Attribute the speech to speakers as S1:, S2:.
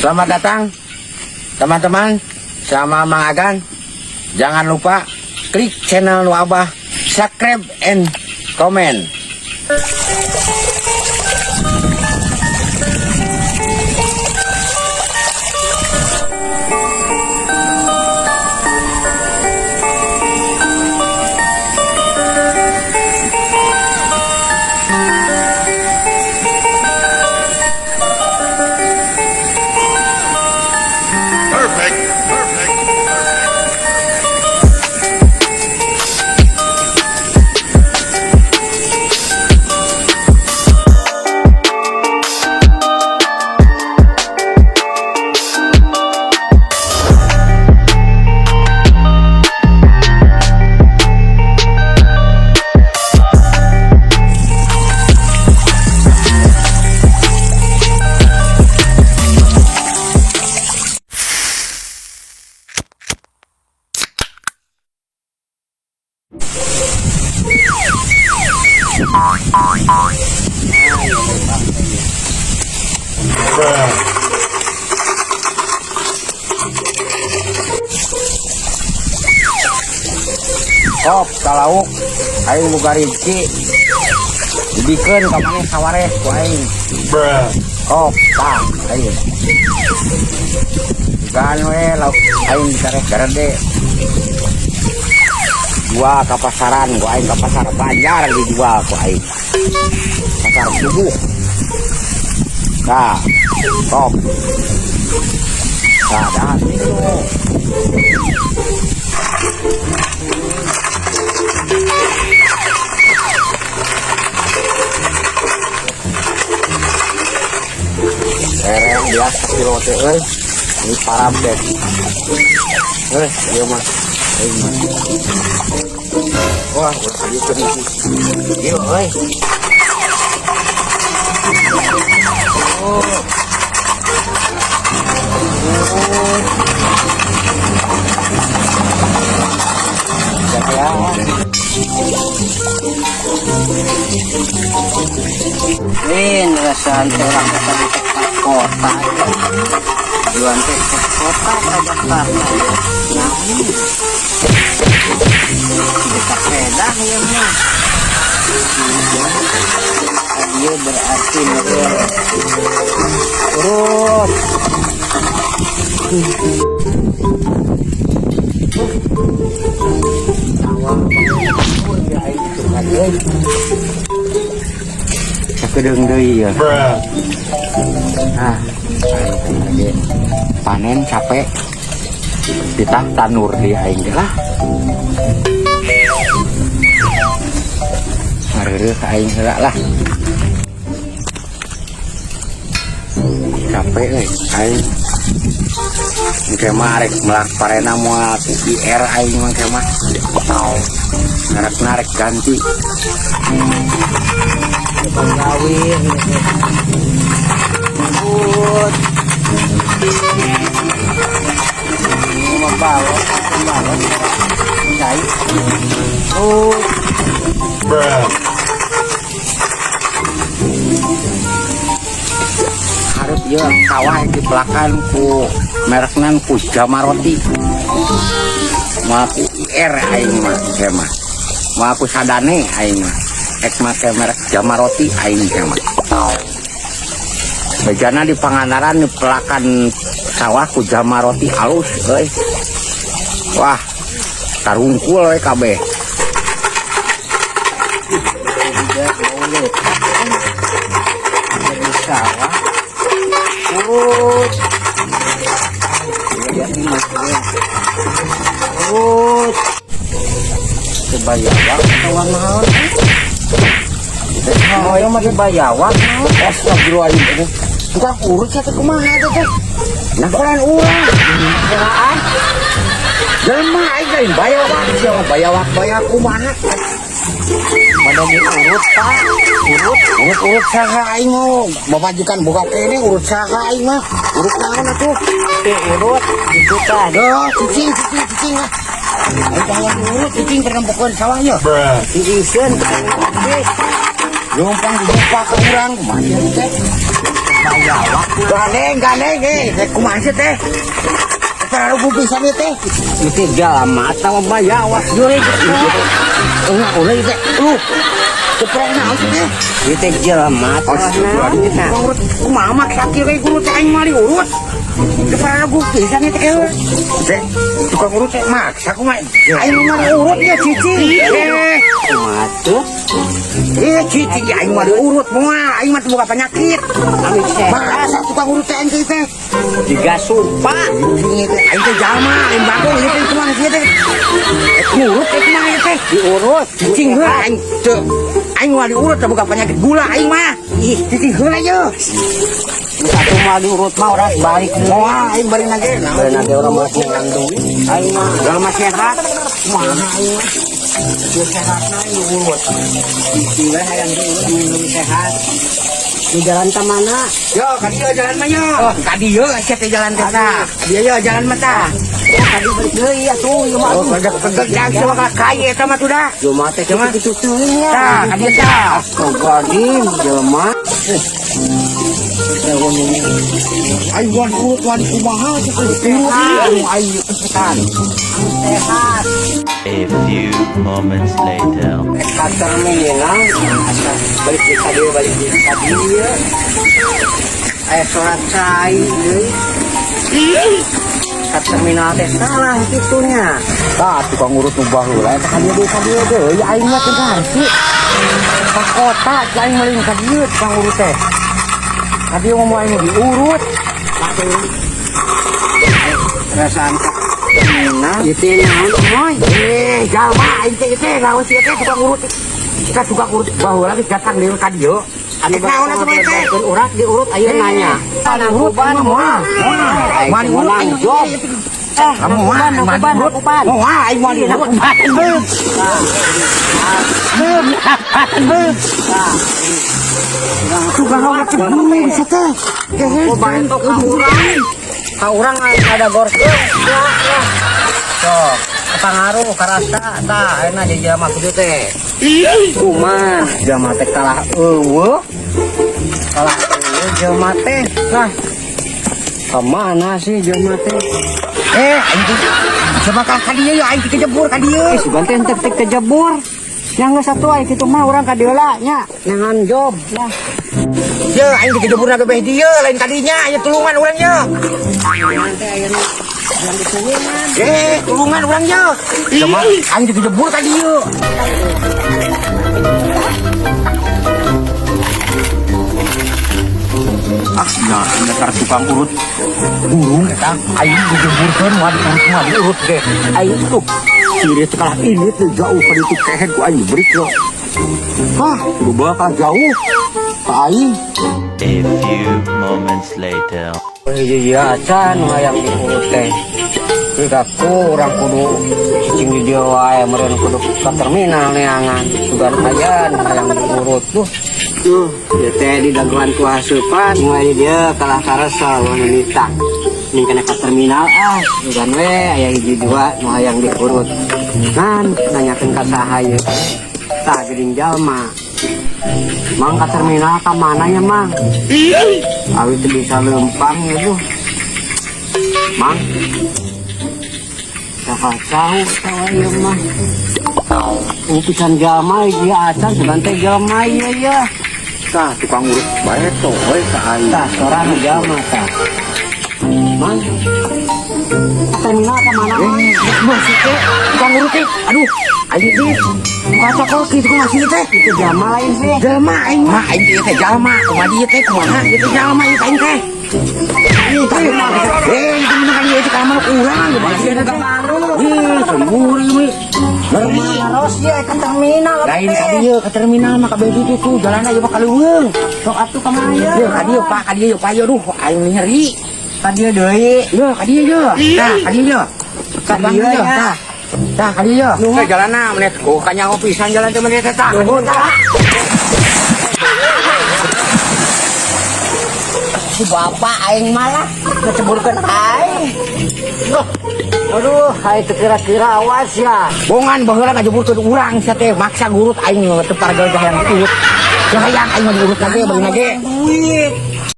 S1: Selamat datang teman-teman sama Mang Agan. Jangan lupa klik channel Nu Abah, subscribe and comment.
S2: Perfect. Perfect. Perfect. Bruh.
S1: Kop kalauk aing boga rezeki. Dibikeun ka maneh sawareh ku aing.
S2: Bruh.
S1: Kop tah aing. Dugaan we lauk aing dikareh garede. Jual ka pasaran ku aing, ka pasar Banjar dijual ku aing. Pasar subuh. Nah, kop. Nah, dah minum. Ereng biasa kilo teh euy. Ini parab deh. Eh, ieu mah. Euy mah. Wah, ulah kadieukeun iki. Ieu euy. Oh. Oh. Ya.
S3: Win, rasaan teh urang teh di tempat kota. Juan teh ke kota ke Jakarta. Nah, dekat sepeda ya mah. Dia berarti meureun. Urut.
S1: Sawah ya aing curhat euy. Sakedeung deui ya.
S2: Bruh.
S1: Nah, aing teh panen capek. Ditah tanur di aing teh lah. Ngareureuh ka aing heula lah. Capek euy aing. Engke mah rek melak parena moal ku IR aing mah engke mah. Narik-narik ganti.
S3: Kawin. Urut. Ini mah balot, balot. Cai. Urut.
S2: Bruh.
S1: Hareup ieu sawah dipelakan ku mereknan ku Jamaroti. Moal ku IR aing mah engke mah. Moal ku sadane aing mah. Ek make merek Jamaroti aing engke mah. Bejana di Pangandaran dipelakan sawah ku Jamaroti alus euy. Wah, tarungkul we kabeh.
S3: Tidak boleh. Jadi sawah. Urut. Ya, ini mas Urut.
S1: Kebayawak atau naon? Oh, yang mah bayawak. Astagfirullahaladzim. Tukang urut sia teh kumaha teh teh? Nah, lain urang. Kiraan. Jelema aing lain bayawak sia mah bayawak bayawak kumaha?
S3: Mana diurut, Pak? Urut.
S1: Urut-urut saha aing mau babajikan boga kene urut saha aing mah. Urut naon atuh?
S3: Teh urut gitu kan.
S1: Duh, cicing cicing cicing lah. Aing teh hayang urut cicing keur nempokeun sawah ye.
S2: Bruh.
S3: Diiseun.
S1: Jompang dilupa ke urang kumaha ieu teh?
S3: Bayawak.
S1: Gandeng, gandeng, eh, kumaha sih teh? Terlalu pisan ieu teh.
S3: Itu jalma atawa bayawak jurig.
S1: Enggak, ulah ieu teh. Lu. Ceprek naon sih teh?
S3: Itu jelema atawa naon eta?
S1: Tukang urut kumaha maksa kieu we guru teh aing mah diurut. Terlalu pisan ieu teh. Teh, tukang urut teh maksa kumaha? Aing mah diurut ya cicing. Eh,
S3: Kumaha tuh?
S1: eh cicing aing mah diurut moal, aing mah teu boga penyakit.
S3: Ami sehat.
S1: Masa tukang urut teh aing teh.
S3: Jiga supa.
S1: Cicing ieu teh aing teh jalma, lain bagong ieu teh kumaha sih teh. Ngurut teh kumaha ieu teh?
S3: Diurut.
S1: Cicing heula aing teu aing mah diurut teu boga penyakit gula aing mah. Ih, cicing heula ye.
S3: Satu mah diurut mah orang balik.
S1: Moal aing bari nage.
S3: Bari nage orang mah dengan duit. Aing mah
S1: Jalma sehat. Kumaha aing mah?
S3: Dia sehat na diurut. Cicing we hayang diurut minum sehat. Di jalan ka mana?
S1: Yo, ka dieu jalan mah yo. Ka dieu sia teh jalan teh tah. Ka dieu yo jalan mah tah.
S3: Oh, tadi balik deui atuh ieu mah.
S1: Oh, kagak kagak sama ka kai eta mah tuh dah.
S3: Jelema teh
S1: Jelema.
S3: kitu teuing nya.
S1: Tah, ka dieu tah.
S3: Astagfirullahaladzim, jelema.
S1: Aing wan urut wan kumaha sih urut aing kesetan.
S3: Sehat.
S4: A few moments later.
S3: Ka terminal, asa balik di kadieu, balik di kadieu. Aya surat cai deui. Ka terminal teh salah kitunya.
S1: Tah tukang urut nu baheula eta ka dieu deui ka dieu deui aing mah teu ngarti. Ka kota si aing mah lain ka dieu tukang urut teh. Ka dieu ngomong aing diurut.
S3: Perasaan ka terminal itu naon moy?
S1: Eh, jalma aing teh teh naon sih teh tukang urut. Kita tukang urut baheula geus datang deui ka dieu.
S3: Anu
S1: Naon atuh mah teh?
S3: Urat diurut ayeuna nanya.
S1: Urut moal. Moal diurut aing
S3: job. Eh,
S1: Kamu mah
S3: nakuban, nakuban.
S1: Moal aing moal diurut. Beuk. Tukang urut teh bisa teh.
S3: Oh, bae ka urang. Ka urang ada gor. Ya, ya. Sok, kepangaruh karasa tah ayeuna jadi jelema kitu teh. Kumaha jelema teh kalah eueuh. Kalah eueuh jelema teh. Lah. Kemana sih jelema teh?
S1: Eh, aing teh coba ka dieu ya aing teh kejebur ka dieu.
S3: Eh, sugan teh henteu teh kejebur. Yang geus satu aya kitu mah urang ka dieu lah nya, neangan job lah.
S1: Ye, aing teh kejebur na bebeh dieu lain kadinya aya tulungan urang ye.
S3: Teh ayeuna yang ditulungan.
S1: Eh, tulungan urang ye. Coba aing teh kejebur ka dieu. Ah, nah, dasar tukang urut burung eta aing dijeburkeun moal diurut moal diurut ge. Aing tuh ciri teh kalah ini teh jauh ka ditu kehed ku aing diberi yo. Hah, loba ka jauh. Ka aing.
S4: A few moments later.
S3: Iya iya acan hayang diurut teh. Ieu ku urang kudu cicing di dieu wae meureun kudu ka terminal neangan. Sugan aya nu hayang diurut tuh. Tuh, ieu teh di dagoan ku asupan mulai di dieu kalah karesel wanita. Ning kana ka terminal ah, sugan we aya hiji dua nu hayang diurut. Ngan nanyakeun ka saha ieu. Tah geuning jalma. Mang ka terminal ka mana ya, Mang? Awi teu bisa leumpang ya, Bu. Mang. Kacau tawa ieu mah. Pisan jalma ieu acan sugan teh jalma ieu ya.
S1: Tah tukang urut bae toh we ka aing.
S3: Tah sorana jalma tah. Mang. Terminal ka mana, Mang?
S1: Eh, masih teh tukang urut teh. Aduh, aing teh kaca kok kitu kumaha sih teh?
S3: Itu jalma lain sih.
S1: Jalma aing mah aing teh teh jalma, kumaha dieu teh kumaha ieu teh jalma ieu teh aing teh. Ih, teh mah. Eh, itu mah kan ieu teh ka manuk urang gimana sih teh? Ih, sembur ieu mah. Ngeri.
S3: Terus ya ke terminal
S1: Lain ka dieu ka terminal mah kabeh ditu tuh jalanna ieu mah ka leuweung.
S3: Sok atuh ka mana ya?
S1: Ye ka dieu Pak, ka dieu Pak, duh aing nyeri.
S3: Ka dieu deui.
S1: Ye ka dieu ye. Tah, ka dieu ye.
S3: Ka dieu ya.
S1: Tah. Tah ka dieu ye. Teh jalanna menit ku kanyaho pisan jalan teh menit teh tah.
S3: Nuhun.
S1: Tah.
S3: Si bapak aing malah ngeceburkeun aing. Duh. Aduh, aing teu kira-kira awas ya.
S1: Bongan baheula ngajeburkeun urang sia teh maksa gurut aing teu pargal hayang urut. Hayang aing mah diurut lagi bari nage.
S3: Duit.